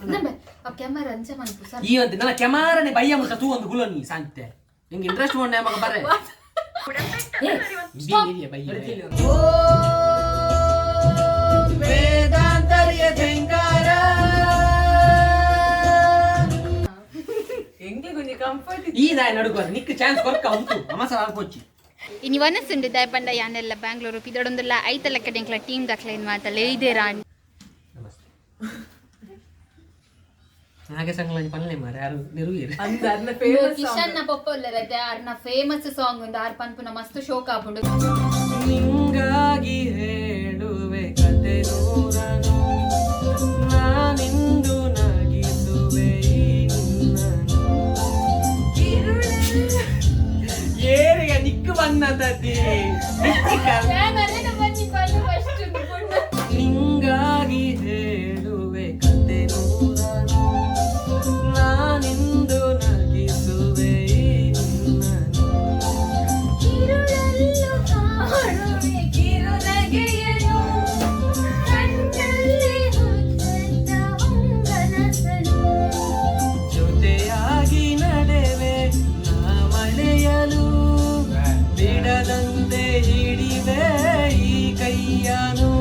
ನಂಬೆ ಆ ಕ್ಯಾಮರಾ ಅಂಚ ಮನ್ಪು ಸರ್. ಈ ಅಂತ ನನ್ನ ಕ್ಯಾಮರಾನೆ ಬಯ್ಯ ಮುಟ್ಟ ತೂ ಒಂದು ಗುಲನಿ ಸಾಂತೆ ನಿಂಗೆ ಇಂಟ್ರೆಸ್ಟ್ ಉಂಡೆ ಮಗ ಬರ್ರೆ. ಸ್ಟಾಪ್. ವೇದಾಂತರಿಯ ಝಂಕಾರ. ಎಂಗ್ಲಿ ಕೊಂಚ ಕಂಫರ್ಟ್. ಈ ದಾಯ ನಡುಕು ನಿಕ್ ಚಾನ್ಸ್ ಕೊರ್ಕ ಉಂಟು ಅಮಸ ಆಲ್ಪೊಚ್ಚಿ. ಇನಿ ವನಸುಂಡು ದಾಯ ಪಂಡ ಯಾನೆಲ್ಲ ಬ್ಯಾಂಗ್ಳೂರು ಪಿದಡೊಂದುಲ್ಲ ಐತ ಲೆಕ್ಕ ಎಂಕ್ಲ ಟೀಮ್ ದಕ್ಲೇನ್ ಮಾತಲ್ಲ ಇದೇರಾಣಿ. ನಮಸ್ತೆ. ನಾಗೆ ಸಂಗ್ಲಂಜಿ ಪನ್ಲೆ ಮಾರೆ ಯಾರು ನಿರುಗಿರು. ಅಂದ ಅರ್ನ ಫೇಮಸ್. ಕಿಶನ್ ನ ಪೊಪ್ಪ ಉಲ್ಲೆರತ್ತೆ ಆರ್ನ ಫೇಮಸ್ ಸಾಂಗ್ ಉಂದು ಆರ್ ಪನ್ಪುನ ಮಸ್ತ್ ಶೋಕ್ ಆಪುಂಡು. ನಿಂಗಾಗಿ ಹೇಳುವೆ ಕತೆ ನೂರನು ನಾನಿಂದು ನಗಿಸುವೆ ಈ ನಿನ್ನನು. ಏರಿಗ ನಿಕ್ಕು ಬಂದತತಿ. ನಿಂಗಾಗಿ ಹೇಳುವೆ ಕತೆ ನೂರನು ನಾನಿಂದು ನಗಿಸುವೆ ಈ ನಿನ್ನನು. ಜೊತೆಯಾಗಿ ನಡೆವೆ ನಾ ಮಳೆಯಲು ಬಿಡದಂತೆ ಹಿಡಿವೆ ಈ ಕೈಯನು.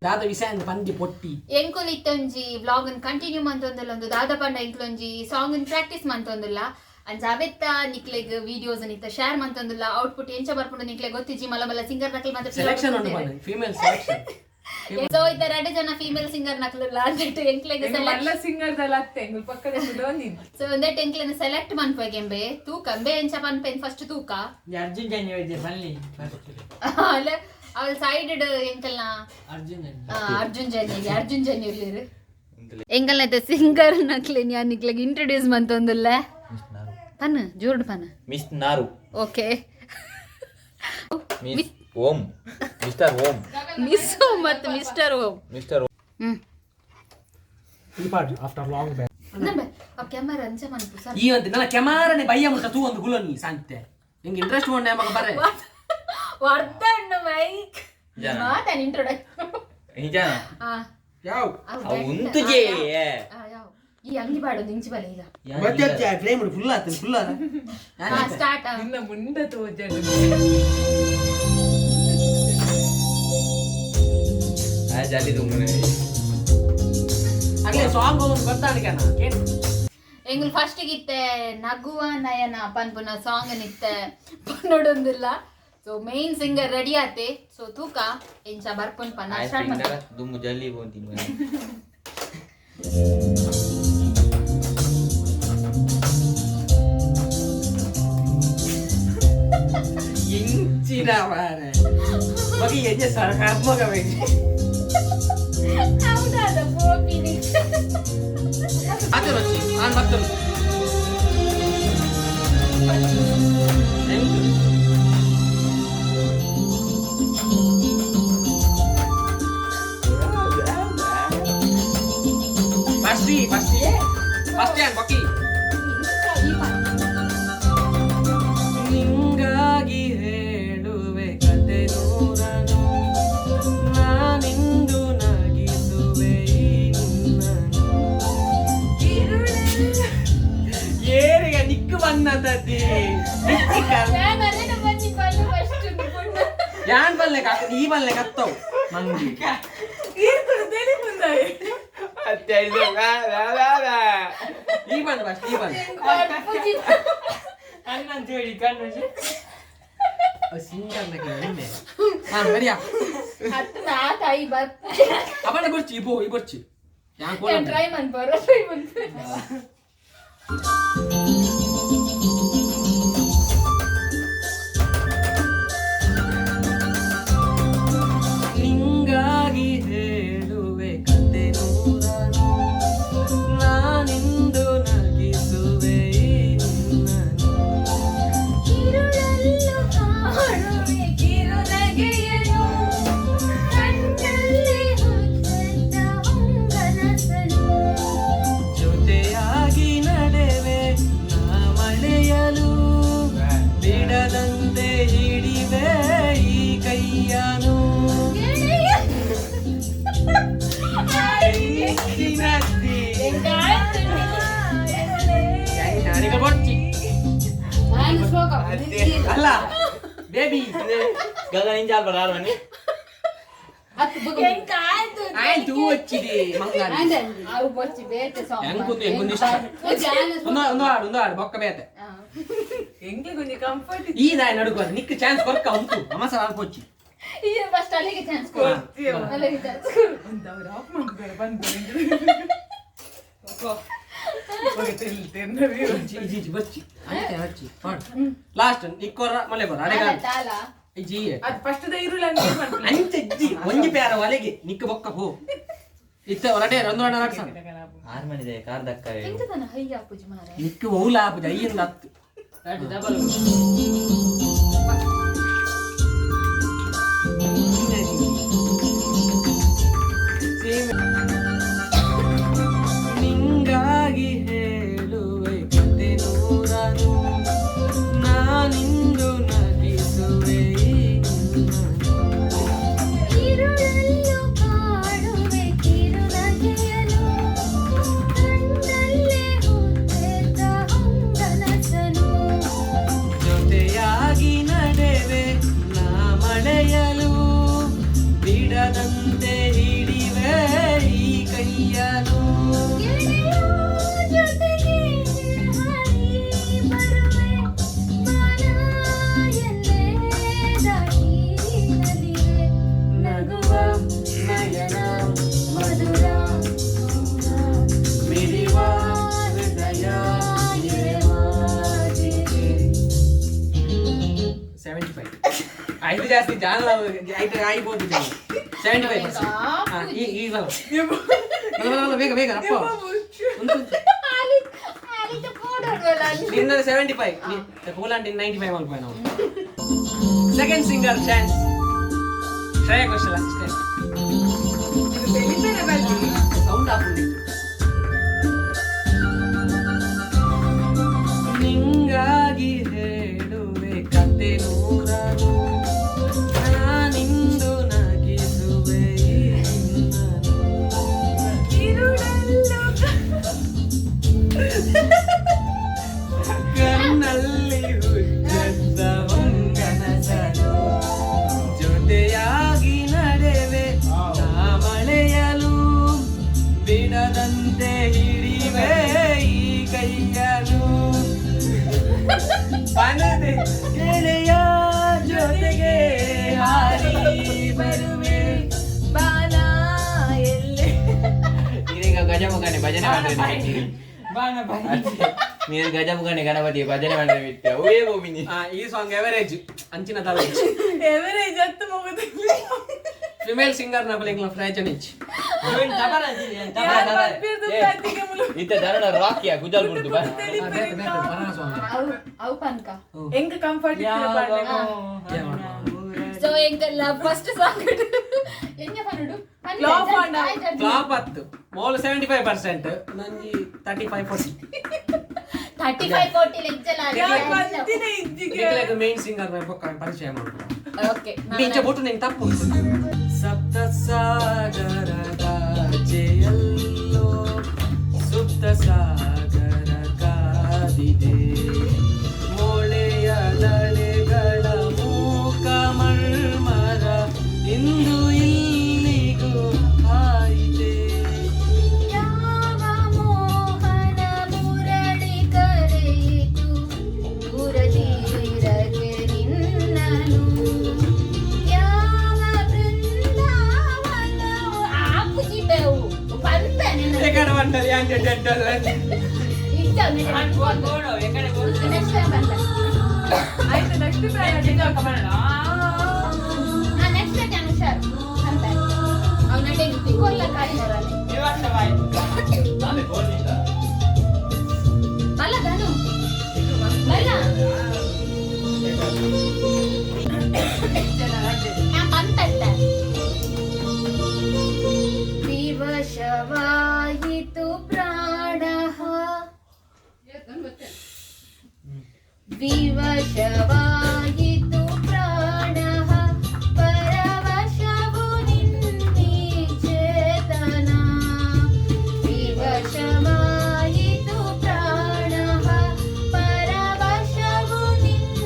ದಾದ ವಿಷಯ ಪಂದಿ ಪೊಟ್ಟಿ. ಎಂಕುಲು ಇತ್ತೊಂಜಿ ವ್ಲಾಗ್ ಕಂಟಿನ್ಯೂ ಮಂತೊಂದುಲ್ಲ ಒಂದು ದಾದ ಪಂಡ ಎಂಕ್ಲೊಂಜಿ ಸಾಂಗ್ ಪ್ರಾಕ್ಟೀಸ್ ಮಂತೊಂದುಲ್ಲ ಅಂಚ ಅವೆತ್ತ ನಿಕ್ಲೆಗ್ ವಿಡಿಯೋಸ್ ಇತ್ತ ಶೇರ್ ಮಂತೊಂದುಲ್ಲ. ಔಟ್ಪುಟ್ ಎಂಚ ಬರ್ಪುಂಡು ನಿಕ್ಲೆ ಗೊತ್ತಿಜಿ. ಮಲ್ಲ ಮಲ್ಲ ಸಿಂಗರ್ ನಕ್ಲು ಮಾತ್ರ. ಸೆಲೆಕ್ಷನ್ ಉಂಟು ಪಂಡ ಫೀಮೇಲ್ ಸೆಲೆಕ್ಷನ್. ಸೊ ಇತ್ತ ರಡ್ಡ್ ಜನ ಫೀಮೇಲ್ ಸಿಂಗರ್ ನಕ್ಲುಲ್ಲ ಅಂದಿಟ್ಟು ಎಂಕ್ಲೆಗ್ ಮಲ್ಲ ಸಿಂಗರ್ ದಲ್ಲ ಅತ್ತೆ ಎಂಗುಲ್ ಪಕ್ಕದ ಕುಡೋಂದಿನ್. ಸೊ ಒಂದೆಟ್ ಎಂಕ್ಲೆನ ಸೆಲೆಕ್ಟ್ ಮನ್ಪೆಗೆಂಬೆ ತೂಕ ಅಂಬೆ ಎಂಚ ಪನ್ಪೆನ್ ಫಸ್ಟ್ ತೂಕ. ಅರ್ಜುನ್ ಜನ್ಯ ವೈದ್ಯ ಬನ್ನಿ. ಅಲ್ಲ ಅವಳ ಸೈಡ್ ಎಂಕಲ್ನ. ಅರ್ಜುನ್ ಜನ್ಯ. ಆ, ಅರ್ಜುನ್ ಜನ್ಯ, ಅರ್ಜುನ್ ಜನ್ಯ ಉಲ್ಲೇರು. ಎಂಕಲ್ನ ಸಿಂಗರ್ ನಕ್ಲೆನ್ ಯಾನ್ ನಿಕ್ಲೆಗ್ ಇಂಟ್ರೊಡ್ಯೂಸ್ ಮಂತೊಂದುಲ್ಲ. ಪನ್ ಜೋರ್ಡ್ ಪನ್. ಮಿಸ್ ನಾರು. Okay. Miss Om, mister Om. Miss Om ಮತ್ತು ಮಿಸ್ಟರ್ ಓಂ. ಮಿಸ್ಟರ್ ಓಂ. ಹ್ಮ್. ಈ ಪಾಡ್ ಆಫ್ಟರ್ ಲಾಂಗ್ ಬ್ಯಾಕ್. ನಂಬೆ ಆ ಕ್ಯಾಮರಾ ಅಂಚ ಮನ್ಪು ಸರ್. ಈ ಅಂತ ನನ್ನ ಕ್ಯಾಮರಾನೆ ಬಯ್ಯ ಮುಟ್ಟ ತೂ ಒಂದು ಗುಲನಿ ಸಾಂತೆ ನಿಂಗೆ ಇಂಟ್ರೆಸ್ಟ್ ಉಂಡೆ ಮಗ ಬರ್ರೆ. ವರ್ಧಣ್ಣ ಮೈಕ್ ಜನ. ಮಾತಾನ್ ಇಂಟ್ರೊಡಕ್ಷನ್. ನಿಜಾನ? ಆ. ಯಾವ? ಅವು ಉಂತು ಜೇ. ಯಾವ ಈ ಅಂಗಿ ಬಾಡೊಂದು ಇಂಚಿ ಬಲೆ ಇಲ್ಲ. ಮತ್ತೆ ಫ್ಲೇಮ್ ಫುಲ್ ಆತು ಫುಲ್ ಆತ. ಸ್ಟಾರ್ಟ್. ನಿನ್ನ ಮುಂಡ ತೋಜಡು. ಆ ಜಾಲಿ ತುಂಬನೆ. ಅಲ್ಲೇ ಸಾಂಗ್ ಒಂದು ಗೊತ್ತಾಗಣ ಕೇಳಿ. ಎಂಗುಲ್ ಫಸ್ಟ್ ಇತ್ತೆ ನಗುವ ನಯನ ಪನ್ಪುನ ಸಾಂಗ್ ನಿತ್ತೆ ಪನ್ನೊಡೊಂದಿಲ್ಲ. ಸೊ ಮೇನ್ ಸಿಂಗರ್ ರೆಡಿ ಆತೆ. ಸೊ ತೂಕ ಎಂಚ ಬರ್ಪುನ್ ಪನ್ನ ಸ್ಟಾರ್ಟ್ ಮಲ್ಪ. ದುಮ್ಮು ಜಲ್ಲಿ ಬೋಂತೀನಿ. ಇಂಚಿನ ಮಾರೆ ಬಗೆ ಎಜ್ಜೆ ಸರ್ ಕರ್ಮಗ ಬೇಕು. ಹೌದಾದ ಪೋಪಿನಿ. ಆತೆ ಬಚ್ಚಿ ನಾನು ಬರ್ತೇನೆ. ಫಸ್ಟ್ ಫಸ್ಟ್ ಫಸ್ಟ್ ಏನು ಬಕ್ಕಿ. ನಿಂಗಾಗಿ ಹೇಳುವೆ ಕತೆ ನೂರನು ನಾನಿಂದು ನಗಿಸುವೆ ಈ ನಿನ್ನನು. ಏರಿಗ ನಿಕ್ಕು ಬಂದತತಿ. ಯಾನ್ ಬಲ್ಲೆ ಕಾಕ ಈ ಬಲ್ಲೆ ಕತ್ತವು ಮಂಗಿ. ಈರ್ಕುಡು ತೆಲಿ ಮುಂದಾಯಿ. ಈ ಬಂದ್ ಫಸ್ಟ್ ಈ ಬಂದ್. ಅಣ್ಣನ್ ಜೋಡಿ ಕಣ್ಣು. ಸಿಂಗರ್ ನಿನ್ನೆ ಹಾ ಬರಿಯಾ. ಹತ್ತು ನಾ ತಾಯಿ ಬರ್ಪು. ಅವನ ಬರ್ಚಿ ಇಬೋ ಈ ಬರ್ಚಿ ಯಾನ್ ಕೋಲ. Try ಮನ್ಪರ try ಮನ್ಪು. ನಿಂಗಾಗಿ ಹೇಳುವೆ ಕತೆ ನೂರನು ನಾನಿಂದು ನಗಿಸುವೆ ಈ ನಿನ್ನನು. ಇರುಳಲ್ಲೂ ಕಾಣುವೆ ಕಿರುನಗೆಯನು ಕಣ್ಣಲ್ಲಿ ಹುಟ್ಟುತ್ತ ಹೊಂಗನಸನು. ಜೊತೆಯಾಗಿ ನಡೆವೆ ಅಲ್ಲ ಬೇಬಿ ಗಗನ ಇಂಜಾಲ್ ಬರ ಬನ್ನಿ. ಎಂಕ್ ಆಯ್ತು. ಆಯ್ತು ಹಚ್ಚಿದೆ ಮಂಗಾರಿ. ಅವು ಬೊಚ್ಚಿ ಬೇತೆ ಸಾಂಗ್. ಎಂಕೊಂದು ಎಂಕೊಂದು ಇಷ್ಟ. ಒಂದು ಒಂದು ಹಾಡು, ಒಂದು ಹಾಡು ಬೊಕ್ಕ ಬೇತೆ. ಎಂಗ್ಲಿ ಕೊಂಚ ಕಂಫರ್ಟ್. ಈ ನಾಯಿ ನಡುಕು ನಿಕ್ ಚಾನ್ಸ್ ಕೊರ್ಕ ಉಂಟು ಅಮಸರ ಅನ್ಕೋಚಿ. ಈ ಫಸ್ಟ್ ಅಲ್ಲಿಗೆ ಚಾನ್ಸ್ ಕೊಡು, ಅಲ್ಲಿಗೆ ಚಾನ್ಸ್ ಕೊಡು. ಒಂದು ಅವ್ರು ಆಫ್ ಮಾಡ್ತಾರೆ ಬಂದು. ಇಜಿ ಬಚ್ಚಿ ಅಂತೆ ಹಚ್ಚಿ ಮಾಡು. ಲಾಸ್ಟ್ ನಿಕ್ಕೊರ ಮಲೆ ಬರ ಅಡೆ. ತಾಲ, ತಾಲ. ಇಜಿ. ಅದು ಫಸ್ಟ್ the ಇರುಳ ಅಂತ ಮಾಡ್ತಾರೆ. ಅಂಚೆ ಇಜ್ಜಿ ಒಂಜಿ ಪ್ಯಾರ ಒಲೆಗೆ ನಿಕ್ಕ ಬೊಕ್ಕ ಹೋ ಇತ್ತ ಹೊರಟೆ ಒಂದು ರಣ ನಡ್ಸ. ಆರ್ ಮನಿದೆ ಕಾರ್ ದಕ್ಕ. ಎಂತದನ ಹೈ ಆಪುಜಿ ಮಾರ್ರೆ. ನಿಕ್ಕ ಓಲ ಆಪುಜ ಐಯಿಂದ ಹತ್ತು. ಡಬಲ್. ನಿಂಗಾಗಿ ಹೇಳುವೆ ಕತೆ ನೂರನು, ನಾನಿಂದು ನಗಿಸುವೆ ನಿನ್ನನು. ಇರುಳಲ್ಲೂ ಕಾಡುವೆ ಕಿರುನಗೆಯನು, ಕಣ್ಣಲ್ಲೇ ಹುತ್ತೆದ್ದ ಹೊಂಗನಸನು. ಜೊತೆಯಾಗಿ ನಡೆವೆ ನಾ ಮಳೆಯಲು, ಬಿಡದಂತೆ ಹಿಡಿವೆ ಈ ಕೈಯನು. ಗೆಳೆಯ ಜೊತೆಗೆ ಹಾರಿ ಬರುವೆ, ಬಾನ ಎಲ್ಲೆ ದಾಟಿ ನಲಿವೆ. ನಗುವ ನಯನ ಮಧುರ, ಮಿಡಿವ ಹೃದಯ 75 ಐದು ಜಾಸ್ತಿ ಜಾನ ಐದು ಆಗ್ಬೋದು. 75%. ಈಗ ಬೇಗ ಬೇಗ ಅಪ್ಪ ಒಂದು. ನಿನ್ನದು 75, ಪೋಲಾಂಡ್ 95 ಮಲ್ಪಾಯ ನಾವು. Second singer chance Shreya Ghoshal assistant. ಇದು ಬೆಳಿತಾರೆ ಬಲ್ಲಿ. ಸೌಂಡ್ ಹಾಕೊಂಡಿತ್ತು. ನಿಂಗಾಗಿ ಹೇಳುವೆ ಕತೆ ನೂರನು, ನಾನಿಂದು ನಗಿಸುವೆ ನಿನ್ನನು. ಇರುಳಲ್ಲೂ ಕಣ್ಣಲ್ಲಿ ಹುಟ್ಟೆದ್ದ ಹೊಂಗನಸನು, ಜೊತೆಯಾಗಿ ನಡೆವೆ ನಾ ಮಳೆಯಲು, ಬಿಡದಂತೆ ಹಿಡಿವೆ ಈ ಕೈಯನು. ಪನದೆ ಗೆಳೆಯ ಜೊತೆಗೆ ಹಾರಿ ಬರುವೆ ಬಾನ ಎಲ್ಲೆ ನೀನೀಗ ಗಜಮುಖನೆ ಭಜನೆ ಮಾಡ್ರಿ. ಬಾಣ ಬಾಯಿ. ನೀನು ಗಜಮುಖನೆ ಗಣಪತಿ ಭಜನೆ ಮಾಡ್ರೆ ಬಿಟ್ಟೆ ಅವೇ ಭೂಮಿ. ಈ ಸಾಂಗ್ ಎವರೇಜ್ ಅಂಚಿನ ತಲ. ಎವರೇಜ್ ಹತ್ತು ಮುಗಿದಿಲ್ಲ. ಫಿಮೇಲ್ ಸಿಂಗರ್ ನ ಬಳಿಂಗ್ಲ ಫ್ರಾಚನ್ ಇಚ್. ಯಾರು ಬರ್ಬಿರ್ದು ಪ್ರಾತಿಗೆ ಮುಲು. ಇತ್ತ ಧರಣ ರಾಕಿಯ ಗುಜಲ್ ಬಿಡ್ದು ಬಾ. ಅವು ಅವು ಪನ್ಕ. ಎಂಗ್ ಕಂಫರ್ಟ್. ಸೊ ಎಂಕಲ್ಲ ಫಸ್ಟ್ ಸಾಂಗ್ ಎಂಜ ಪನ್ನುಡು? Flop ಆಂಡ. ಫ್ಲಾಪ್ ಹತ್ತು ಮೋಲ್ 75%, ನಂಜಿ 35 40. 35 40 ಲೆಜ್ಜಲ. ಯಾರು ಬಂದಿನ ಇಜ್ಜಿಗೆ. ಮೇನ್ ಸಿಂಗರ್ ಬೊಕ್ಕ ಪರಿಚಯ ಮಾಡು. ಓಕೆ. ಇಂಚ ಬೊಟ್ಟು ನಿಂಗೆ ತಪ್ಪು. ಸಪ್ತ ಸಾಗರದ ಜೆಯಲ್ಲೋ ಸುಪ್ತ ಸಾಗರ ಕಾದಿದೆ, ಮೊಳೆಯ ದಳೆಗಳ ಮೂಕ ಮರ್ಮರ ಇಂದು ಇಲ್ಲಿಗೂ ಹಾಯಿದೆ. ಯಾವ ಮೋಹನ ಮುರಳಿ ಕರೆಯಿತು ದೂರ ತೀರಕ್ಕೆ ನಿನ್ನನು? ಯಾವ ಬೃಂದಾವನವು ಆಪುಜಿ ಬೇವು ಪಂಪೆ. ಎಕಡೆ ಬಂಟಲ್ಲಿ ಅಂಜೆ. ನೆಕ್ಸ್ಟ್ ಟೈಮ್ ಬಂದ. ಆಯ್ತು, ನೆಕ್ಸ್ಟ್ ಪ್ಲಾನ್. ನೆಕ್ಸ್ಟ್ ಟೈಮ್ ಹುಷಾರು ಅಂತ ಅವ್ನ ತಿಕ್ಕೊಲ್ಲ ಕಾಯಿದಾರಲ್ಲ. ಬಲ್ಲ ಧನು ಬಲ್ಲ ಪಂಪೆತ್ತ. ವಿವಶವಾಯಿತು ಪ್ರಾಣ, ವಿವಶವಾಯಿತು ಪ್ರಾಣ, ಪರವಶವು ನಿನ್ನಿ ಚೇತನ. ವಿವಶವಾಯಿತು ಪ್ರಾಣ, ಪರವಶವು ನಿನ್ನಿ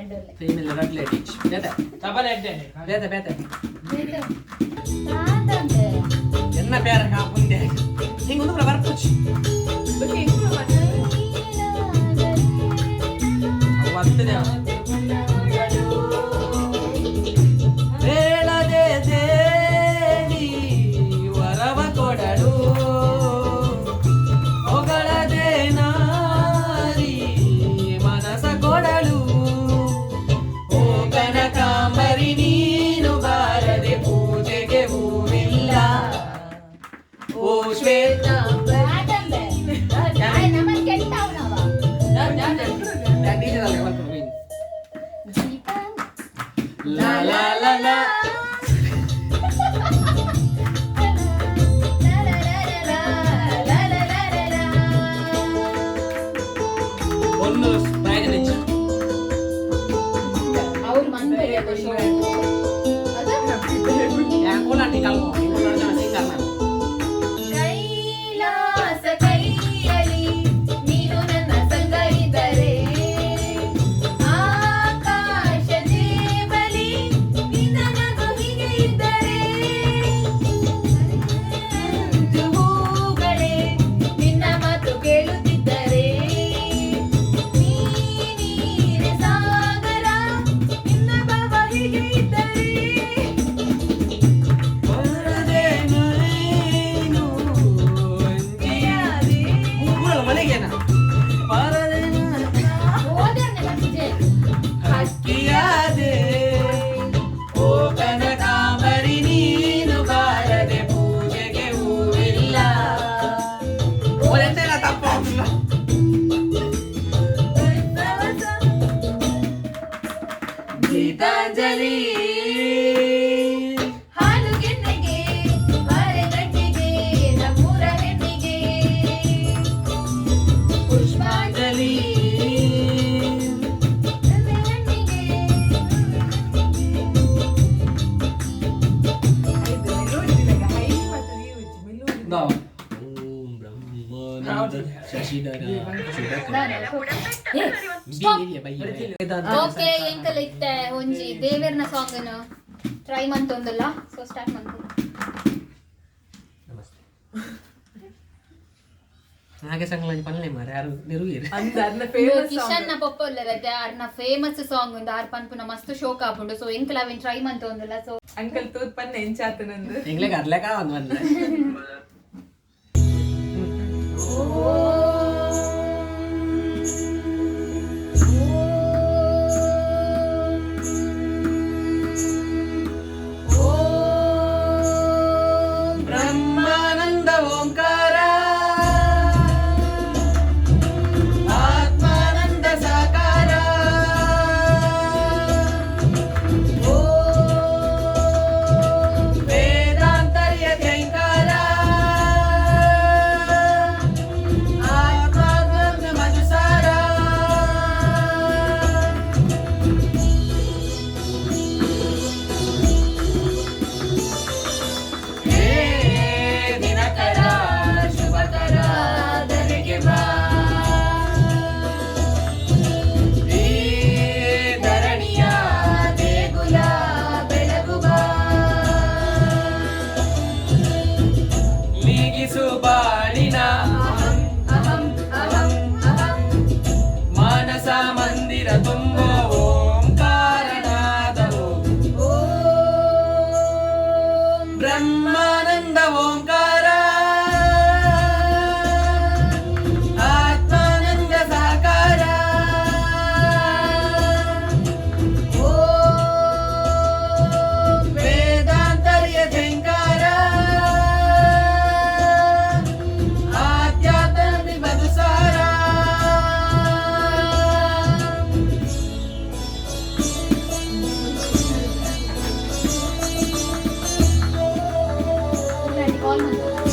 ಎಡ್ಡೊಲ್ಲೆ. ಫೀಮೇಲ್ ರಡ್ಲೆ ಟೀಚ್ ಬೇತೆ. ತಬಲ ಎಡ್ಡೆ. ಬೇತೆ ಬೇತೆ. ಬೇತೆ. ತಾತಂದೆ. ಎನ್ನ ಪೇರ ಕಾಪುಂದೆ ಹಿಂಗೆ ಒಂದು ಬರ್ಪುಚ್. ಓಕೆ, ಇಂಪ್ರೂವ್ ಮಾಡ್ತಾರೆ. ಅವು ಹತ್ತದೆ ಹೇಳದೆ ದೇವಿ ವರವ ಕೊಡಲು, ಹೊಗಳದೆ ನಾರಿ ಮನಸ ಕೊಡಲು. ಓ ಕನಕಾಂಬರಿ, ನೀನು ಬಾರದೆ ಪೂಜೆಗೆ ಹೂವಿಲ್ಲ. ಓ ಶ್ವೇತ ತಾತಂದೆ. ಆಯ್ ನಮ್ಮನ್ ಕೆಟ್ಟವ್ನವ. ಟೀಚರ್ ಅಲ್ಲ ಬರ್ಕೊಂಡು. ಗೀತಾ. ಲಾ ಲಾ ಲಾ ಲಾ. ಲಾ ಲಾ ಲಾ ಲಾ ಲಾ ಲಾ ಲಾ ಲಾ ಲಾ. ಒಂದು ಪ್ರಯೋಜನ ಹೆಚ್ಚು. ಅವ್ರು ಮನ್ಪೆಗೆ ಶೋ ಅದು. ಕೋಲಾಂಟಿ ಕಲ್ಪೋ ಸಿಂಗರ್ ನಾನು. ಕೈಲಾಸ ಕೈಯಲಿ ನೀನು ನನ್ನ ಸಂಗ ಇದ್ದರೆ, ಆಕಾಶ ಜೇಬಲಿ ನಿನ್ನ ನಗು ಹೀಗೆ ಇದ್ದರೆ, ಮಂಜು ಹೂಗಳೇ ನಿನ್ನ ಮಾತು ಕೇಳುತ್ತಿದ್ದರೆ, ನೀನೀರೆ ಸಾಗರ ನಿನ್ನ ಭಾವ ಹೀಗೆ ಇದ್ದರೆ. ಬರದೆ ನೀನು ಮೂಗುಳ ಮನೆಗೇನ ಬರದೆ ಹೋದರ್ನೆ ಬರ್ತಿದ್ದೆ. ಹಕ್ಕಿಯಾದೆ. ಓ ಕನಕಾಂಬರಿ, ನೀನು ಬಾರದೆ ಪೂಜೆಗೆ ಹೂವಿಲ್ಲ. ಓ ಎಂತ ಇಲ್ಲ, ತಪ್ಪಾಗಿಲ್ಲ. ಗೀತಾಂಜಲಿ. ಹಾಲು ಗೆನ್ನೆಗೆ ಬಾರೆ ಗಂಟಿಗೆ ನಮ್ಮೂರ ಹೆಣ್ಣಿಗೆ ಪುಷ್ಪಾಂಜಲಿ. ಅಂಜಲಿ. ನನ್ನ ಹೆಣ್ಣಿಗೆ. ಇದು ಮೆಲೋಡಿ ಇವಾಗ ಹೈ ಮತ್ತು ಯೂಜ್ ಮೆಲೋಡಿ. ಓಂ ಬ್ರಹ್ಮಾನಂದ ಶಶಿಧರ. ಓಕೆ, ಎಂಕಲ್ ಇತ್ತೆ ಒಂಜಿ ದೇವೆರ್ನ ಸಾಂಗ್ ಟ್ರೈ ಮಂತೊಂದುಲ್ಲ, ಸೊ ಸ್ಟಾರ್ಟ್ ಮಂತು. ನಮಸ್ತೆ. ಹಾಗೆ ಸಂಗ್ಲಂಜಿ ಪನ್ಲೆ ಮಾರೆ ಯಾರು ನಿರುವೀರ್. ಅಂದ ಅದ್ನ ಫೇಮಸ್. ಕಿಶನ್ ನ ಪೊಪ್ಪ ಉಲ್ಲೆರತ್ತೆ, ಅರ್ನ ಫೇಮಸ್ ಸಾಂಗ್ ಒಂದು. ಆರ್ ಪನ್ಪುನ ಮಸ್ತ್ ಶೋಕ್ ಆಪುಂಡು. ಸೊ ಎಂಕಲ್ ಅವೆನ್ ಟ್ರೈ ಮಂತೊಂದುಲ್ಲ, ಸೊ ಅಂಕಲ್ ತೂತ್ ಪನ್ನೆ ಎಂಚಾತ ನಂದು. ಎಂಗ್ಲೆಗ್ ಅರ್ಲೆಕ ಒಂದು ಬಂದ್ರೆ. ಬ್ರಹ್ಮಾನಂದ ಓಂಕಾರ, ಆತ್ಮಾನಂದ ಸಾಕಾರ. ಓಂ ವೇದಾಂತರ್ಯ ಜೈಕಾರ, ಆತ್ಮಾನಂದ ಮಧುಸಾರ. ಹೇ ದಿನಕರ, ಶುಭಕರ, ಧರೆಗೆ ಬಾ. ಈ ಧರಣಿಯ ದೇಗುಲ ಬೆಳಗು ಬಾ. ಲೀಗಿಸು ಬಾಳಿನ ಅಹಂ ಅಹಂ ಅಹಂ ಅಹಂ, ಮಾನಸ ಮಂದಿರ ತುಂಬೋ ಓಂಕಾರನಾದವು. ಓಂ ಬ್ರಹ್ಮಾನಂದ ಓಂಕಾರ, ಆತ್ಮಾನಂದ ಸಾಕಾರ. ಓಂ ವೇದಾಂತರ್ಯ ಝಂಕಾರ, ಆಧ್ಯಾತ್ಮ ಮಧುಸಾರ. ಕಾಲ್ ಮಂತು.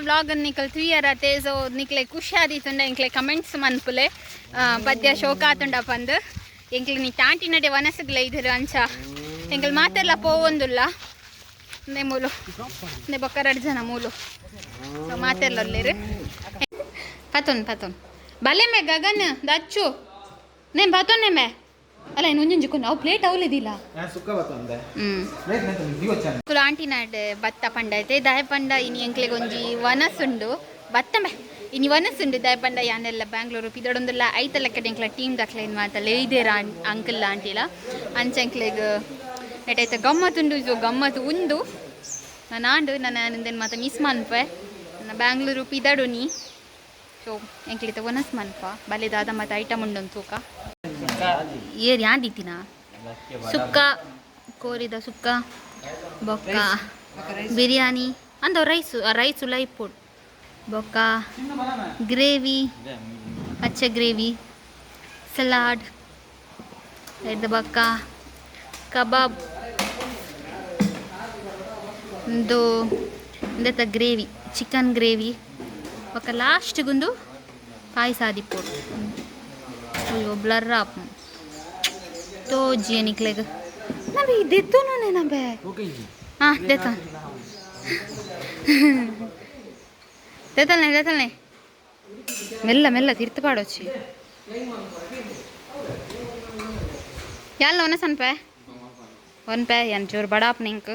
ವ್ಲಾಗ್ ನಿಕಲ್ ತೂಯರತೆ. ಸೊ ನಿಕ್ಲೆ ಖುಷಿ ಆದಿತ್ತುಂಡ ಎಂಕ್ಲೆ ಕಮೆಂಟ್ಸ್ ಮನ್ಪುಲೆ. ಪದ್ಯ ಶೋಕ ಆತುಂಡ ಪಂದ್ ಎಂಕ್ಲೆ ನೀ ಟಾಂಟಿನಡೆ ವನಸುಗ್ಲ ಇದ್ರು ಅಂಚ ಎಂಕಲ್ ಮಾತೆಲ್ಲ ಪೋವೊಂದುಲ್ಲ. ನೇ ಮೂಲು ನೇ ಬೊಕ್ಕ ರಡ್ಡ್ ಜನ ಮೂಲು. ಸೊ ಮಾತೆಲ್ಲ ಒಲ್ಲೆರ್. ಪತೊನ್ ಪತೊನ್ ಬಲೆ ಮೇ ಗಗನ್ ದಚ್ಚು ನೇನ್ ಪತೊನ್ನೆ ಮೇ ಅಲ್ಲ ಇನ್ನೊಂಜೊಂಜಿ ಕೊಂಡು ಅವು ಪ್ಲೇಟ್ ಅವಲಿದಿಲ್ಲ. ಕುಲ ಆಂಟಿನಾಡ್ ಭತ್ತ ಪಂಡ ಐತೆ ದಾಯ ಪಂಡ ಇನಿ ಎಂಕ್ಲೆಗ್ ಒಂಜಿ ವನಸುಂಡು ಭತ್ತ ಮೇ ಇನಿ ವನಸುಂಡು ದಾಯ ಪಂಡ ಯಾನೆಲ್ಲ ಬ್ಯಾಂಗ್ಳೂರು ಪಿದಡೊಂದುಲ್ಲ ಐತ ಲೆಕ್ಕಡ್ ಎಂಕ್ಲ ಟೀಮ್ ದಕ್ಲೆನ್ ಮಾತಲ್ಲ ಇದೇರ ಅಂಕಲ್ ಆಂಟಿಲ ಅಂಚ ಎಂಕ್ಲೆಗ್ ನೆಟೈತ ಗಮ್ಮತ್ತುಂಡು. ಸೊ ಗಮ್ಮತ್ತು ಉಂದು ನಾನು ಆಂಡು ನನ್ನ ಇಂದೆನ್ ಮಾತ ಮಿಸ್ ಮನ್ಪೆ ನನ್ನ ಬ್ಯಾಂಗ್ಳೂರು ಪಿದಡುನಿ. ಸೊ ಎಂಕ್ಲಿತ ವನಸ್ ಮನ್ಪ ಬಲೆ ದಾದ ಮಾತ ಐಟಮ್ ಉಂಡು ತೂಕ ಏರ್ ಯಾಂದಿತ್ತಿನ ಸುಕ್ಕ ಕೋರಿದ ಸುಕ್ಕ ಬೊಕ್ಕ ಬಿರಿಯಾನಿ ಅಂದ ರೈಸು ರೈಸು ಲೈಪುಡ್ ಬೊಕ್ಕ ಗ್ರೇವಿ ಪಚ್ಚೆ ಗ್ರೇವಿ ಸಲಾಡ್ ಎಡ್ದ ಬೊಕ್ಕ ಕಬಾಬ್ ಒಂದು ಇಂದೆತ ಗ್ರೇವಿ ಚಿಕನ್ ಗ್ರೇವಿ ಬೊಕ್ಕ ಲಾಸ್ಟ್ಗೊಂದು ಪಾಯಸ ಆದಿಪ್ಪೊಡು. ಅಯ್ಯೋ ಬ್ಲರ್ ಆಪ್ ತೋಜಿ ನಿಕ್ಲೆಗ್ ನಬೆ ದೆತ್ತುನು ನಬೆ. ಹಾಂ ದೆತ್ತ ದೆತ್ತಲ್ನೆ ದೆತ್ತಲ್ನೆ ಮೆಲ್ಲ ಮೆಲ್ಲ ತಿರ್ತು ಪಾಡೊಚ್ಚಿ ಯಾಲ್ ಒನ ಸನ್ಪೆ ಒನ್ಪೆ ಯಾನ್ ಚೂರು ಬಡಾಪ್ ನಿಂಕ್.